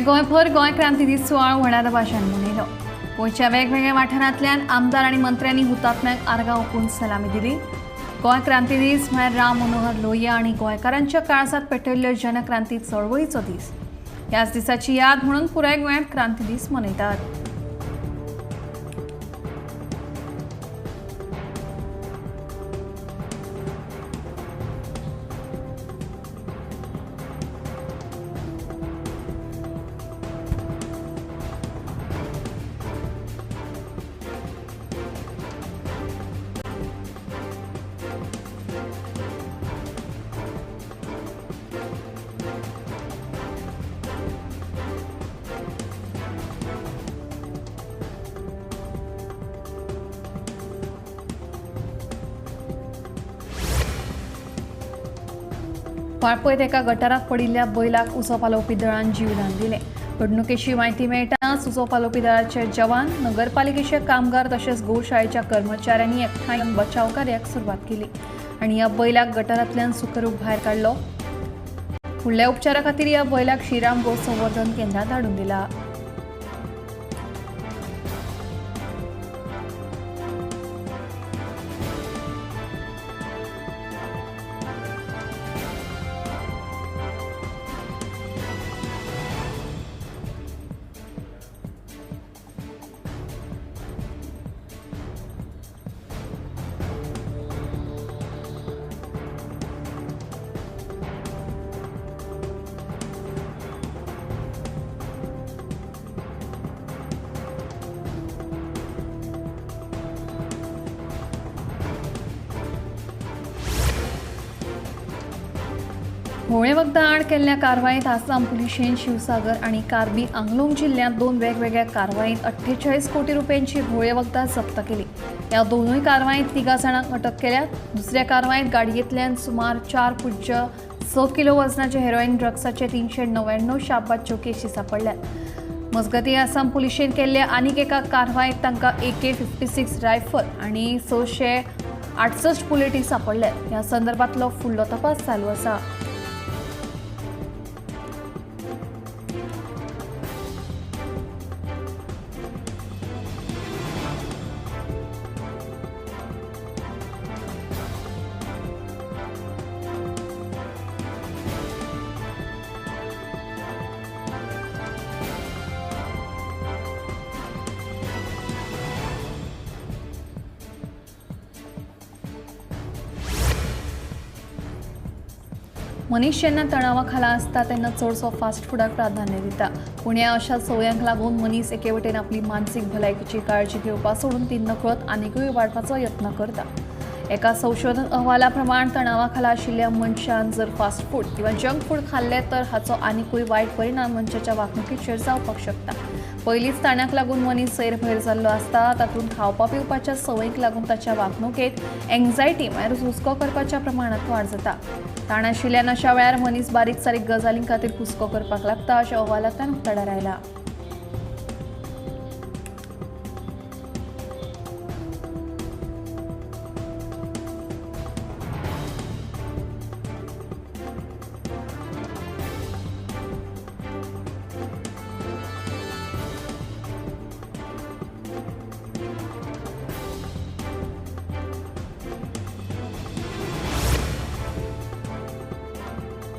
गोंयभर गोंय क्रांती दीस सुवाळो व्हडा दबाज्यान मनयलो. गोंयच्या वेगवेगळ्या वाठारांतल्यान आमदार आनी मंत्र्यांनी हुतात्म्यांक आर्गां ओंपून सलामी दिली. गोंय क्रांती दीस म्हळ्यार राम मनोहर लोहिया आनी गोंयकारांच्या काळजांत पेटयल्ल्यो जनक्रांती चळवळीचो दीस. ह्याच दिसाची याद म्हणून पुराय गोंयांत क्रांती दीस मनयतात. वाळपयत एका गटारात पडिल्ल्या बैलाक उजो पालोवपी दळान जीवदान दिलें. घडणुकेची म्हायती मेळटाच उजो पालोवपी दळाचे जवान, नगरपालिकेचे कामगार तशेंच गोशाळेच्या कर्मचाऱ्यांनी एकठांय येवन बचाव कार्याक सुरवात केली आनी ह्या बैलाक गटारांतल्यान सुखरूप भायर काडलो. फुडल्या उपचारा खातीर ह्या बैलाक श्रीराम गो संवर्धन केंद्रांत धाडून दिला. घोळे वखदां आड केल्ल्या कारवायेंत आसाम पुलिशेन शिवसागर आनी कार्बी आंगलोंग जिल्ल्यांत दोन वेगवेगळ्या कारवायेंत 48 कोटी रुपयांची घोळे वखदां जप्त केली. ह्या दोनूय कारवायेंत 3 जाणांक अटक केल्या. दुसऱ्या कारवायेंत गाडयेंतल्यान सुमार 4.6 किलो वजनाचे हेरोईन ड्रग्साचे 399 शाबाच्यो केशी सापडल्यात. मजगतीं आसाम पुलिशेन केल्ल्या आनीक एका कारवायेंत तांकां AK-56 rifle आनी 668 बुलेटी सापडल्यात. ह्या संदर्भातलो फुडलो तपास चालू आसा. मनीस जेन्ना तणावा खाला आसता तेन्ना चडसो फास्ट फुडाक प्राधान्य दिता. पूण ह्या अशा संवयांक लागून मनीस एके वटेन आपली मानसीक भलायकीची काळजी घेवपा सोडून ती नकळत आनिकूय वाडपाचो यत्न करता. एका संशोधन अहवाला प्रमाण तणावा खाला आशिल्ल्या मनशान जर फास्ट फूड किंवा जंक फूड खाल्लें तर हाचो आनिकूय वायट परिणाम मनशाच्या वागणुकीचेर जावपाक शकता. पयलींच ताणाक लागून मनीस सैरभैर जाल्लो आसता, तातूंत खावपा पिवपाच्या संवयीक लागून ताच्या वागणुकेंत एंग्जायटी म्हळ्यार हुस्को करपाच्या प्रमाणांत वाड जाता. ताण आशिल्ल्यान अशा वेळार मनीस बारीक सारीक गजालीं खातीर हुस्को करपाक लागता अशें अहवालांतल्यान उक्ताडार आयलां.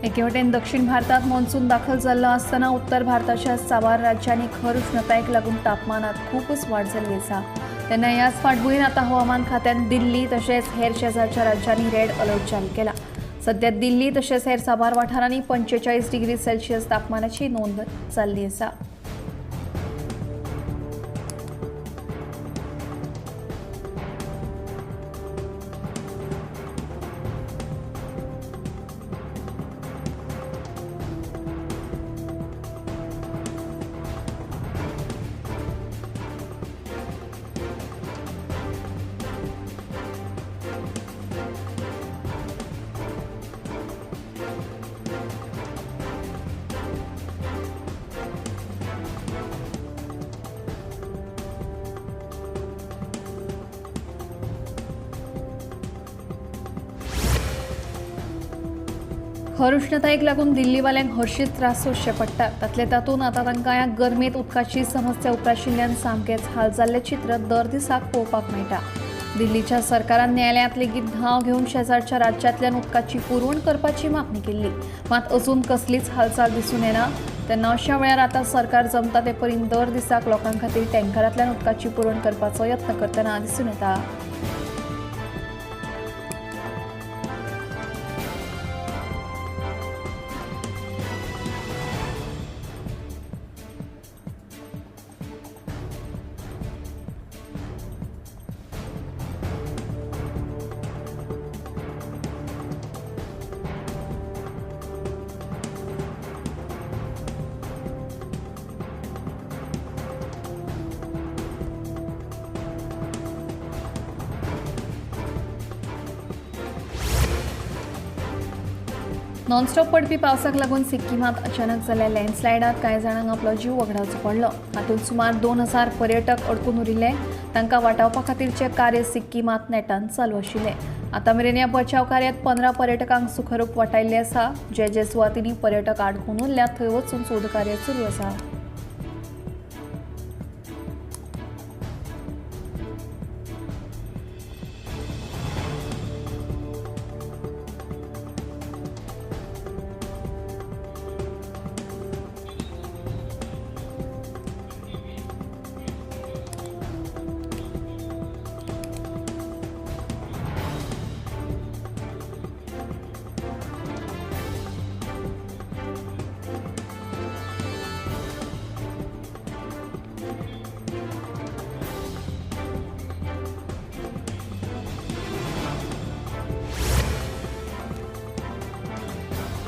एके वटेन दक्षिण भारतात मॉन्सून दाखल जाल्लो आसतना उत्तर भारताच्या साबार राज्यांनी खर उष्णतायेक लागून तापमानात खूपच वाड जाल्ली आसा. तेन्ना ह्याच फाटभुंयेर आतां हवामान खात्यान दिल्ली तशेंच हेर शेजारच्या राज्यांनी रेड अलर्ट जारी केला. सध्या दिल्ली तशेंच हेर साबार वाठारांनी 45 डिग्री सेल्सियस तापमानाची नोंद जाल्ली आसा. खर उश्णतायेक लागून दिल्लीवाल्यांक हरशींच त्रास सोंसचे पडटात. तातले तातूंत आतां तांकां ह्या गरमेंत उदकाची समस्या उप्राशिल्ल्यान सामकेंच हाल जाल्लें चित्र दर दिसाक पळोवपाक मेळटा. दिल्लीच्या सरकारान न्यायालयांत लेगीत धांव घेवन शेजारच्या राज्यांतल्यान उदकाची पुरवण करपाची मागणी केल्ली, मात अजून कसलीच हालचाल दिसून येना. तेन्ना अशा वेळार आतां सरकार जमता ते परीन दर दिसाक लोकां खातीर टँकरांतल्यान उदकाची पुरवण करपाचो यत्न करतना दिसून येता. नॉनस्टॉप पडपी पावसाक लागून सिक्किमांत अचानक जाल्ल्या लँडस्लायडांत कांय जाणांक आपलो जीव वगडावचो पडलो. हातूंत सुमार 2000 पर्यटक अडकून उरिल्ले. तांकां वाटावपा खातीरचें कार्य सिक्किमांत नेटान चालू आशिल्लें. आतां मेरेन ह्या बचाव कार्यांत 15 पर्यटकांक सुखरूप वाटायिल्ले आसा. जे जे सुवातींनी पर्यटक आडकून उरल्यात थंय वचून सोदकार्य सुरू आसा.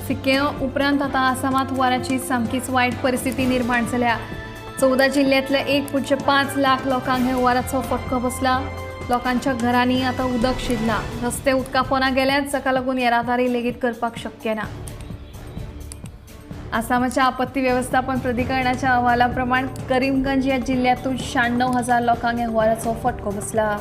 सिक्किम उपरांत आतां आसामांत हुंवाराची सामकीच वायट परिस्थिती निर्माण जाल्या. 14 जिल्ल्यांतल्या 1.5 लाख लोकांक हे हुंवाराचो फटको बसला. लोकांच्या घरांनी आतां उदक शिरलां. रस्ते उदका पोंदा गेल्यात, जाका लागून येरादारी लेगीत करपाक शक्य ना. आसामाच्या आपत्ती वेवस्थापन प्राधिकरणाच्या अहवाला प्रमाण करीमगंज ह्या जिल्ल्यांतून 96,000 लोकांक ह्या हुंवाराचो फटको बसला.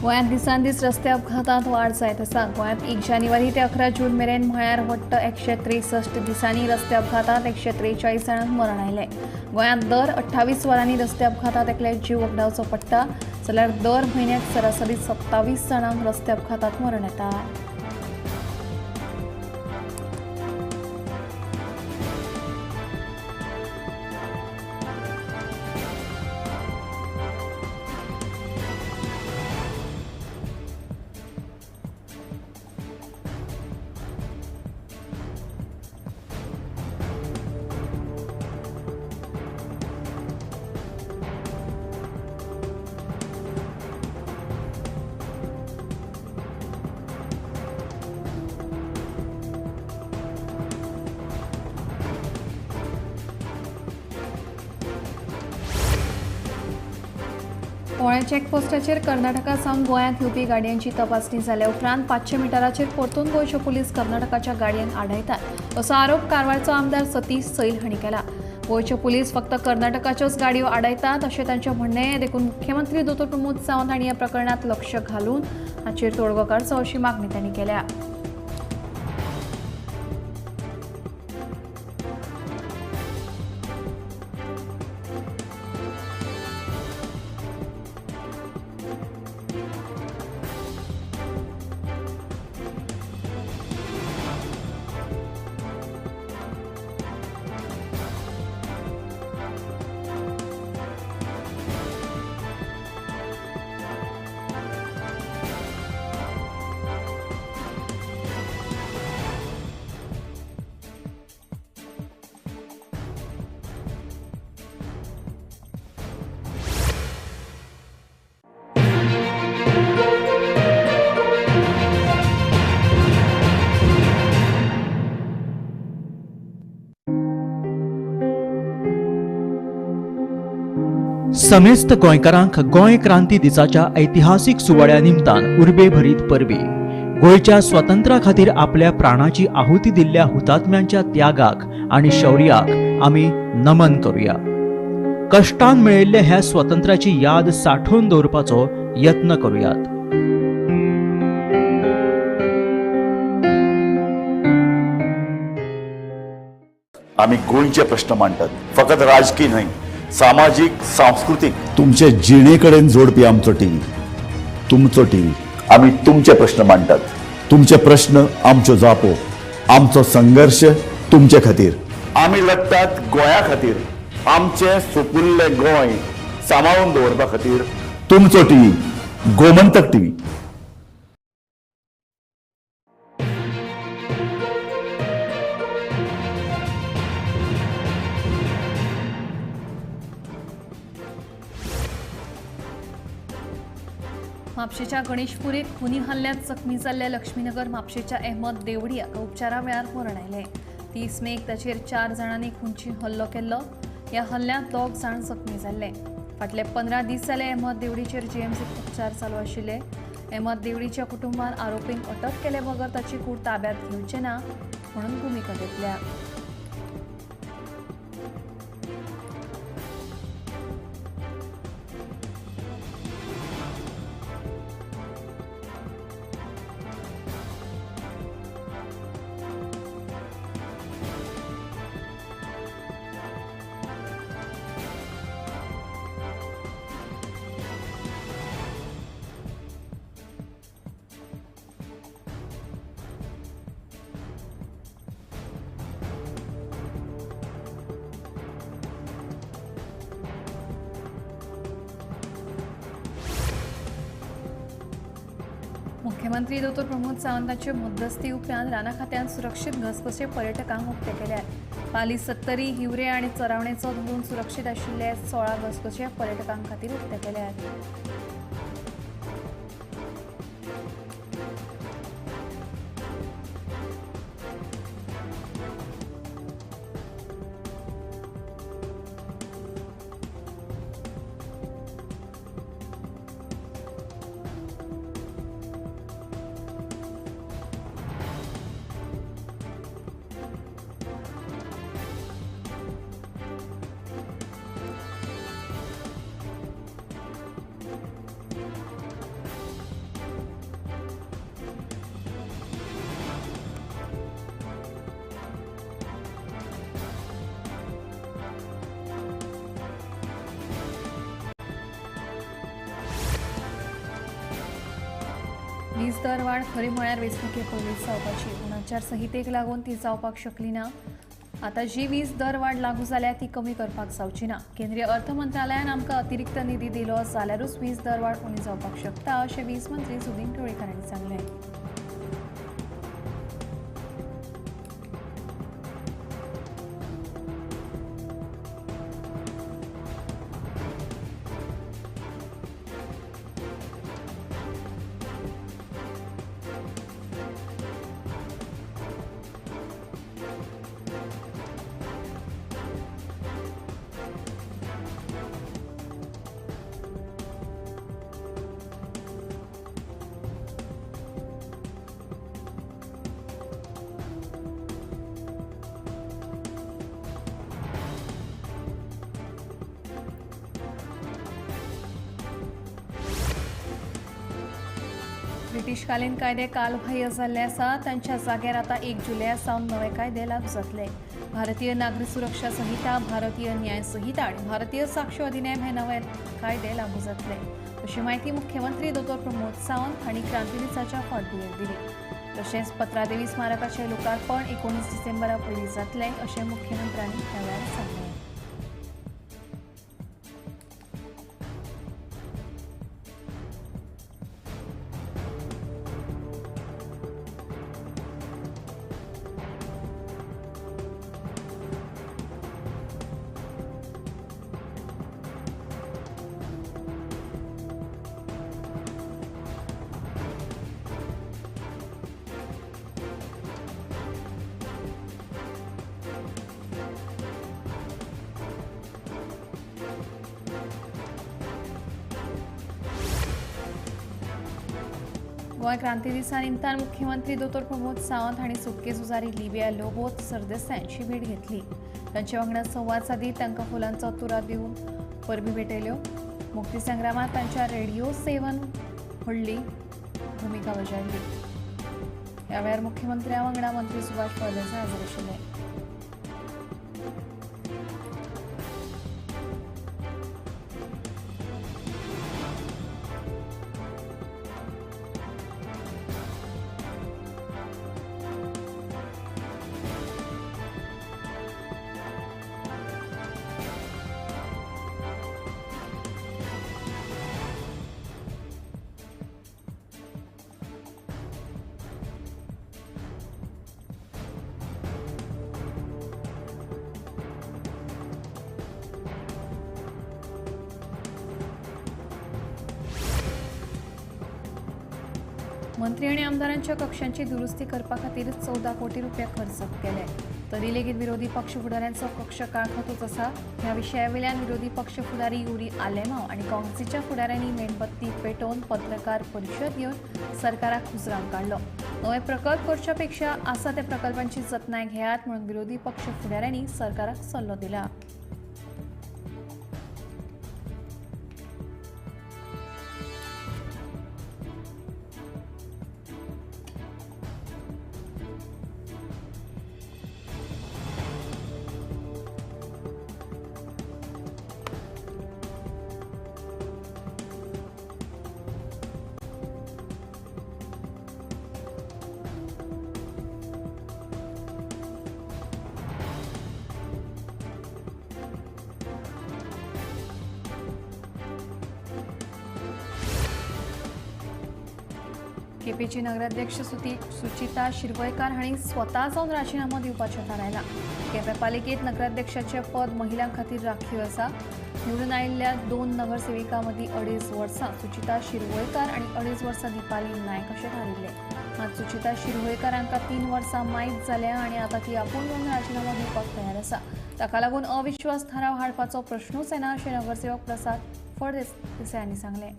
गोंयांत दिसान दीस रस्ते अपघातांत वाड जायत आसा. गोंयांत 1 जानेवारी ते 11 जून मेरेन म्हळ्यार वट्ट 163 दिसांनी रस्ते अपघातांत 143 जाणांक मरण आयलें. गोंयांत दर 28 वरांनी रस्ते अपघातांत एकल्याक जीव वगडावचो पडटा, जाल्यार दर म्हयन्याक सरासरी 27 जाणांक रस्ते अपघातांत मरण येता. पोळ्या चेकपोस्टाचेर कर्नाटका सावन गोंयांत येवपी गाडयांची तपासणी जाल्या उपरांत 500 मिटराचेर परतून गोंयचे पुलीस कर्नाटकाच्या गाडयांक आडायतात असो आरोप कारवारचो आमदार सतीश सैल हांणी केला. गोंयचे पुलीस फक्त कर्नाटकाच्योच गाडयो आडायतात अशें तांचें म्हणणें, देखून मुख्यमंत्री दोतोर प्रमोद सावंत हांणी ह्या प्रकरणांत लक्ष घालून हाचेर तोडगो काडचो अशी मागणी तांणी केल्या. समेस्त गोंयकारांक गोंय क्रांती दिसाच्या ऐतिहासीक सुवाळ्या निमतान उर्बेभरीत परबी। गोंयच्या स्वातंत्र्या खातीर आपल्या प्राणाची आहुती दिल्ल्या हुतात्म्यांच्या त्यागाक आनी शौर्याक आमी नमन करूया। कष्टान मेळिल्ल्या ह्या स्वातंत्र्याची याद साठोवन दवरपाचो यत्न करूयात। आमी गोंयचे प्रश्न मांडटात, फकत राजकीय न्हय, सामाजीक, सांस्कृतीक, तुमचे जिणे कडेन जोडपी आमचो टीव्ही, तुमचो टीव्ही। आमी तुमचे प्रश्न मांडटात, तुमचे प्रश्न आमच्यो जापो, आमचो संघर्ष तुमचे खातीर। आमी लढटात गोंया खातीर, आमचे सुपुल्ले गोंय सांबाळून दवरपा खातीर। तुमचो टीव्ही, गोमंतक टीव्ही। म्हापशेच्या गणेशपुरीत खुनी हल्ल्यात जखमी जाल्ल्या लक्ष्मीनगर म्हापशेच्या अहमद देवडी हाका उपचारा वेळार मरण आयलें। 30 मेक ताचेर 4 जाणांनी खुनची हल्लो केल्लो। ह्या हल्ल्यांत 2 जाण जखमी जाल्ले। फाटले 15 दीस जाले अहमद देवडीचेर जीएमसीत उपचार चालू आशिल्ले। अहमद देवडीच्या कुटुंबान आरोपींक अटक केले बगर ताची कूड ताब्यात घेवचे ना म्हणून भुमिका घेतल्या। मुख्यमंत्री दोतोर प्रमोद सावंताचे मध्यस्थी उपरांत राना खात्यान सुरक्षीत घसघशे पर्यटकांक उक्ते केल्यात। पाली, सत्तरी, हिवरे आनी चरावणेचो धरून सुरक्षीत आशिल्ले 16 घसघशे पर्यटकां खातीर उक्ते केल्यात। वीज दरवाढ खरी म्हळ्यार वेंचणुके पयलींच जावपाची, पूण आचारसंहितेक लागून ती जावपाक शकली ना। आतां जी वीज दरवाढ लागू जाल्या ती कमी करपाक जावची ना। केंद्रीय अर्थ मंत्रालयान आमकां अतिरिक्त निधी दिलो जाल्यारूच वीज दरवाढ उणी जावपाक शकता, अशें वीज मंत्री सुदीन ढवळीकर हांणी सांगलें। ब्रिटिशकालीन कायदे कालबाह्य जाल्ले आसा, तांच्या जाग्यार आतां 1 जुलया सावन नवे कायदे लागू जातले। भारतीय नागरी सुरक्षा संहिता, भारतीय न्याय संहिता आनी भारतीय साक्ष अधिनेम हे नवे कायदे लागू जातले, अशी म्हायती मुख्यमंत्री दोतोर प्रमोद सावंत हांणी क्रांती दिसाच्या फाटभुंयेर दिली। तशेंच पत्रादेवी स्मारकाचें लोकार्पण 19 डिसेंबरा पयलीं जातलें, अशें मुख्यमंत्र्यांनी ह्या वेळार सांगलें। गोंय क्रांती दिसा निमतान मुख्यमंत्री दोतोर प्रमोद सावंत हांणी सुटके झुजारी लिबिया लोबो सरदेसायांची भेट घेतली. तांचे वांगडा संवाद सादीत तांकां फुलांचो तुरा दिवन परबी भेटयल्यो. मुक्ती संग्रामात तांच्या रेडिओ सेवन व्हडली भुमिका बजायली. ह्या वेळार मुख्यमंत्र्या वांगडा मंत्री सुभाष फळदेसाय हजर आशिल्ले. मंत्री आनी आमदारांच्या कक्षांची दुरुस्ती करपा खातीर 14 कोटी रुपया खर्च केले तरी लेगीत विरोधी पक्ष फुडाऱ्यांचो कक्ष काळखातूच आसा. ह्या विशयावेल्यान विरोधी पक्ष फुडारी युरी आलेमाव आनी काँग्रेसीच्या फुडाऱ्यांनी मेणबत्ती पेटोवन पत्रकार परिशद घेवन सरकाराक हुजरावन काडलो. नवे प्रकल्प करच्या पेक्षा आसा त्या प्रकल्पांची जतनाय घेयात म्हणून विरोधी पक्ष फुडाऱ्यांनी सरकाराक सल्लो दिला. केपेंचे नगराध्यक्ष सुचिता शिरवयकार हांणी स्वता जावन राजिनामो दिवपाचें थारायलां. केपें पालिकेंत नगराध्यक्षाचें पद महिलां खातीर राखीव आसा. निवडून आयिल्ल्या 2 नगरसेविकां मदीं 2.5 वर्सां सुचिता शिरवयकार आनी 2.5 वर्सां दीपाली नायक अशें थारिल्लें. मात सुचिता शिरवयकार हांकां 3 वर्सां मायत जाल्या आनी आतां ती आपूण जावन राजिनामो दिवपाक तयार आसा. ताका लागून अविश्वास थाराव हाडपाचो प्रश्नूच येना अशें नगरसेवक प्रसाद फळदेसाय हांणी सांगलें.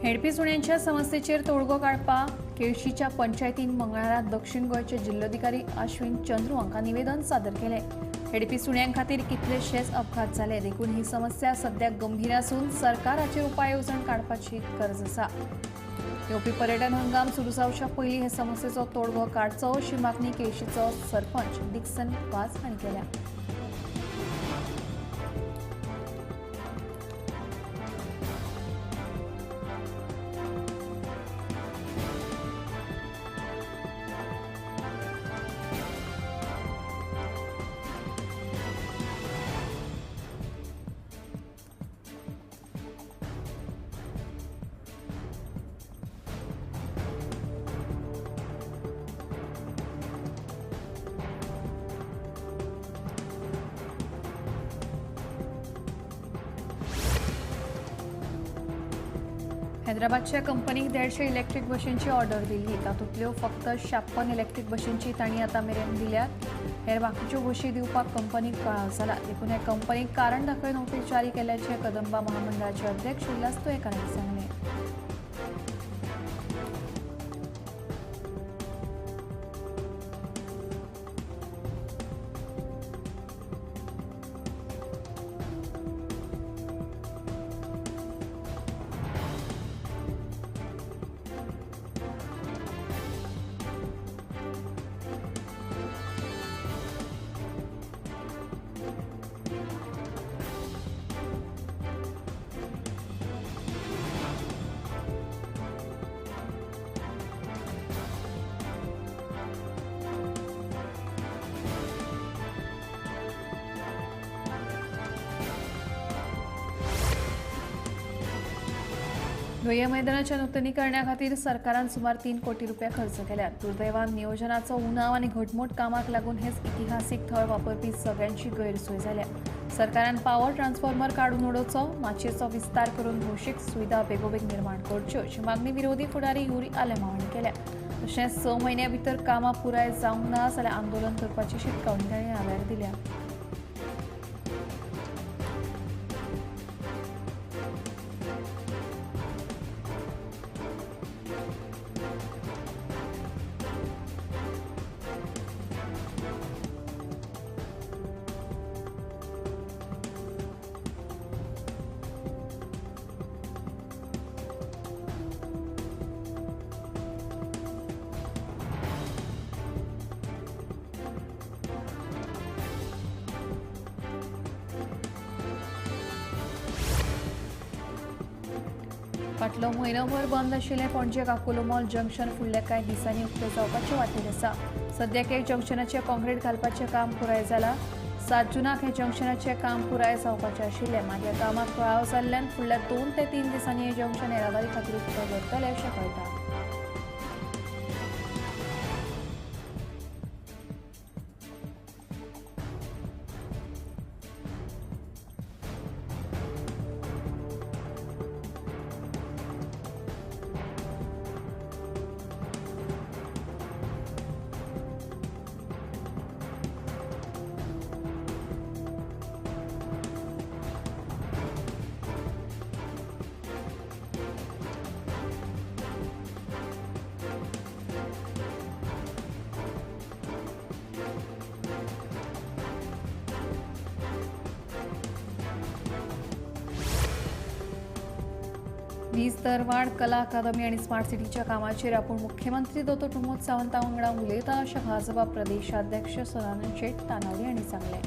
हेडपी सुण्यांच्या समस्येचेर तोडगो काडपाक केळशीच्या पंचायतीन मंगळारा दक्षिण गोंयचे जिल्लोधिकारी अश्विन चंद्रू हांकां निवेदन सादर केलें. हेडपी सुण्यां खातीर कितलेशेच अपघात जाले देखून ही समस्या सद्या गंभीर आसून सरकाराचेर उपाय येवजण काडपाची गरज आसा. येवपी पर्यटन हंगाम सुरू जावच्या पयलीं हे समस्येचो तोडगो काडचो अशी मागणी केळशीचो सरपंच डिक्सन वाज हांणी केल्या. हैदराबादच्या कंपनीक 150 इलेक्ट्रीक बशींची ऑर्डर दिल्ली. तातूंतल्यो फक्त 56 इलेक्ट्रीक बशींची तांणी आतां मेरेन दिल्यात. हेर बाकीच्यो बशी दिवपाक कंपनीक कळाव जाला. देखून हे कंपनीक कारण दाखय नोटीस जारी केल्याचें कदंबा महामंडळाचे अध्यक्ष उल्हास तुयेंकार हांणी सांगलें. लोहिया मैदानाच्या नुतनीकरणा खातीर सरकारान सुमार 3 कोटी रुपया खर्च केल्यात. दुर्दैवान नियोजनाचो उणाव आनी घटमूट कामाक लागून हेच इतिहासीक थळ वापरपी सगळ्यांची गैरसोय जाल्या. सरकारान पावर ट्रान्सफॉर्मर काडून उडोवचो, माचयेचो विस्तार करून भौशीक सुविधा बेगोबेग निर्माण करच्यो अशी मागणी विरोधी फुडारी युरी आलेमांव हांणी केल्या. तशेंच 6 म्हयन्या भितर कामां पुराय जावंक ना जाल्यार आंदोलन करपाची शिटकावणी तांणी ह्या वेळार दिल्या. फाटलो म्हयनोभर बंद आशिल्लें पणजे काकुलो मॉल जंक्शन फुडल्या कांय दिसांनी उक्तें जावपाचें वाटेर आसा. सद्याक हे जंक्शनाचें काँक्रीट घालपाचें काम पुराय जालां. 7 जूनाक हे जंक्शनाचें काम पुराय जावपाचें आशिल्लें. मात ह्या कामाक कळाव जाल्ल्यान फुडल्या 2 ते 3 दिसांनी हें जंक्शन येरादारी खातीर उक्तें करतलें अशें कळटा. वीज दरवाढ, कला अकादमी आणि स्मार्ट सिटीच्या कामाचेर आपूण मुख्यमंत्री दोतोर प्रमोद सावंता वांगडा उलयता अशें भाजपा प्रदेशाध्यक्ष सदानंद शेट तानावडे हांणी सांगलें.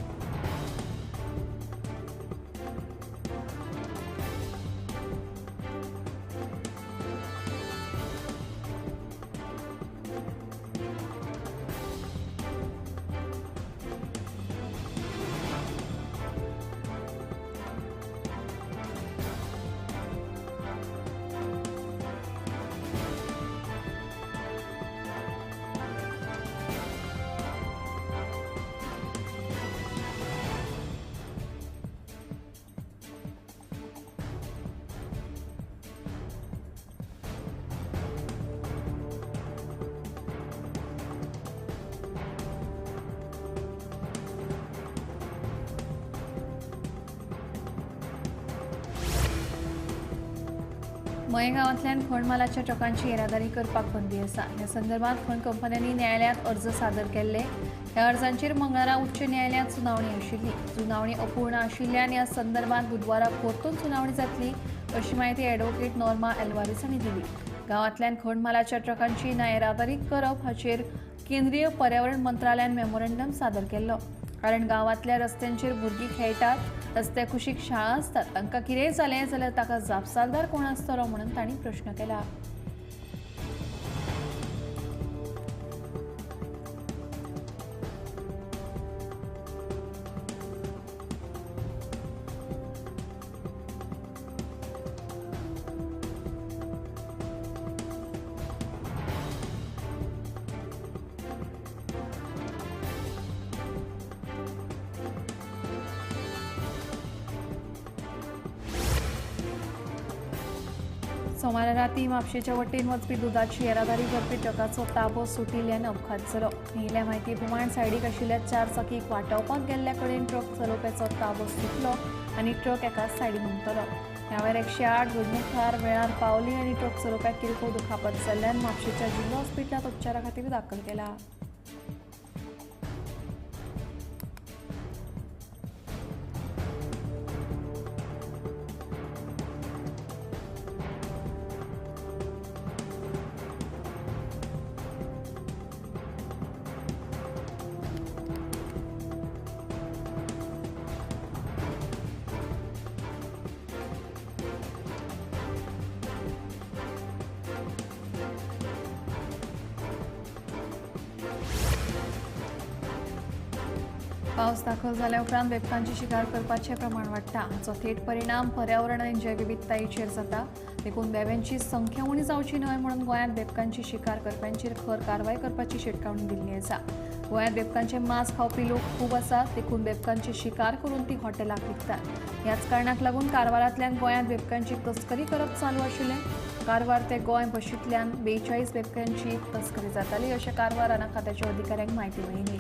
मयें गांवांतल्यान खण मालाच्या ट्रकांची येरादारी करपाक बंदी आसा. ह्या संदर्भात खण कंपन्यांनी न्यायालयांत अर्ज सादर केल्ले. ह्या अर्जांचेर मंगळारा उच्च न्यायालयांत सुनावणी आशिल्ली. सुनावणी अपूर्ण आशिल्ल्यान ह्या संदर्भात बुधवारा परतून सुनावणी जातली अशी म्हायती ॲडव्होकेट नॉर्मा एल्वारीस हांणी दिली. गांवांतल्यान खण मालाच्या ट्रकांची ना येरादारी करप हाचेर केंद्रीय पर्यावरण मंत्रालयान मेमोरंडम सादर केल्लो. कारण गांवांतल्या रस्त्यांचेर भुरगीं खेळटात, रस्त्या कुशीक शाळा आसतात, तांकां कितेंय जालें जाल्यार ताका जापसालदार कोण आसतलो म्हणून तांणी प्रश्न केला. सोमारा राती म्हापशेच्या वटेन वचपी दुदाची येरादारी करपी ट्रकाचो ताबो सुटिल्ल्यान अपघात जालो. मेळिल्ल्या म्हायती प्रमाण सायडीक आशिल्ल्या 4 चाकीक वाटावपाक गेल्ल्या कडेन ट्रक चलोवप्याचो ताबो सुटलो आनी ट्रक एका सायडीन उमथलो. ह्या वेळार 108 घडणूक थळार वेळार पावली आनी ट्रक चलोवप्याक किरकोळ दुखापत जाल्ल्यान म्हापशेच्या जिल्लो हॉस्पिटलांत उपचारा खातीर दाखल केला. पावस दाखल जाल्या उपरांत बेबकांची शिकार करपाचें प्रमाण वाडटा. हाचो थेट परिणाम पर्यावरण आनी जैवविविधतायेचेर जाता. देखून बेब्यांची संख्या उणी जावची न्हय म्हणून गोंयांत बेबकांची शिकार करप्यांचेर खर कारवाय करपाची शिटकावणी दिल्ली आसा. गोंयांत बेबकांचे मांस खावपी लोक खूब आसात, देखून बेबकांची शिकार करून ती हॉटेलाक विकतात. ह्याच कारणाक लागून कारवारांतल्यान गोंयांत बेबकांची तस्करी करप चालू आशिल्लें. कारवार ते गोंय बशींतल्यान 42 बेबक्यांची तस्करी जाताली अशें कारवार रानां खात्याच्या अधिकाऱ्यांक म्हायती मेळिल्ली.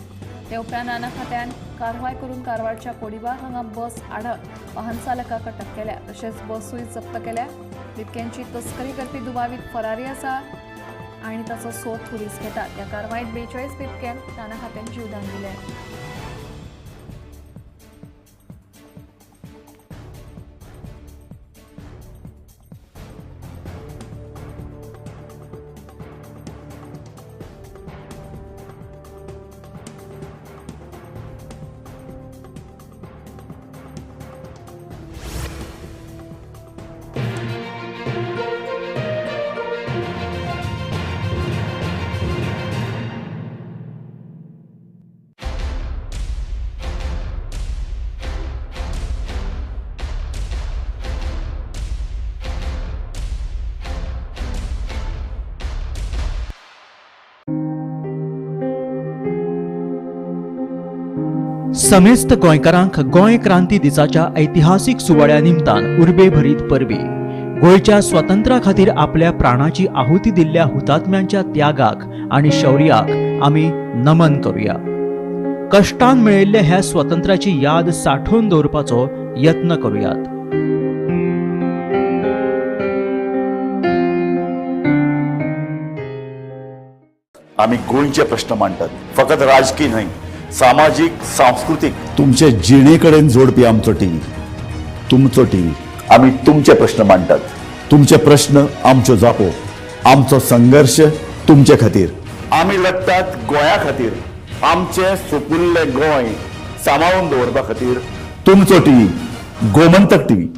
ते उपरांत रानां खात्यान कारवाय करून कारवारच्या कोडीबाग हांगा बस आडत वाहन चालकाक अटक केल्या, तशेंच बसूय जप्त केल्या. बिबक्यांची तस्करी करपी दुबावीत फरारी आसा आनी ताचो सोद पुलीस घेतात. ह्या कारवायेंत 42 बिबक्यांक रानां खात्यान जीवदान दिलें. समेस्त गोंयकारांक गोंय क्रांती दिसाच्या ऐतिहासीक सुवाळ्या निमतान उर्बेभरीत परबीं. गोंयच्या स्वातंत्र्या खातीर आपल्या प्राणाची आहुती दिल्ल्या हुतात्म्यांच्या त्यागाक आनी शौर्याक आमी नमन करुया. कश्टान मेळिल्ल्या ह्या स्वातंत्र्याची याद सांठोवन दवरपाचो यत्न करुयात. आमी गोंयचे प्रश्न मांडटात, फकत राजकी न्हय, सामाजीक, सांस्कृतीक, तुमचे जिणे कडेन जोडपी आमचो टीव्ही, तुमचो टीव्ही. आमी तुमचे प्रश्न मांडटात, तुमचे प्रश्न आमच्यो जापो, आमचो संघर्श तुमचे खातीर. आमी लढटात गोंया खातीर, आमचें सुपुल्लें गोंय सांबाळून दवरपा खातीर. तुमचो टीव्ही, गोमंतक टीव्ही.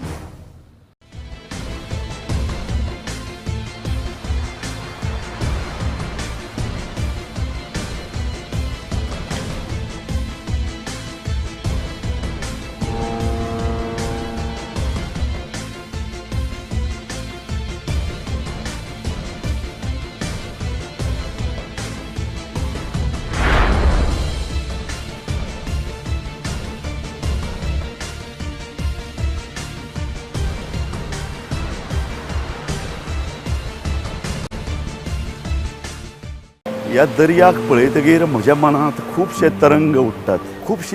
ह्या दर्याक पळयतगीर म्हज्या मनांत खुबशे तरंग उठ्ठात, खुबशी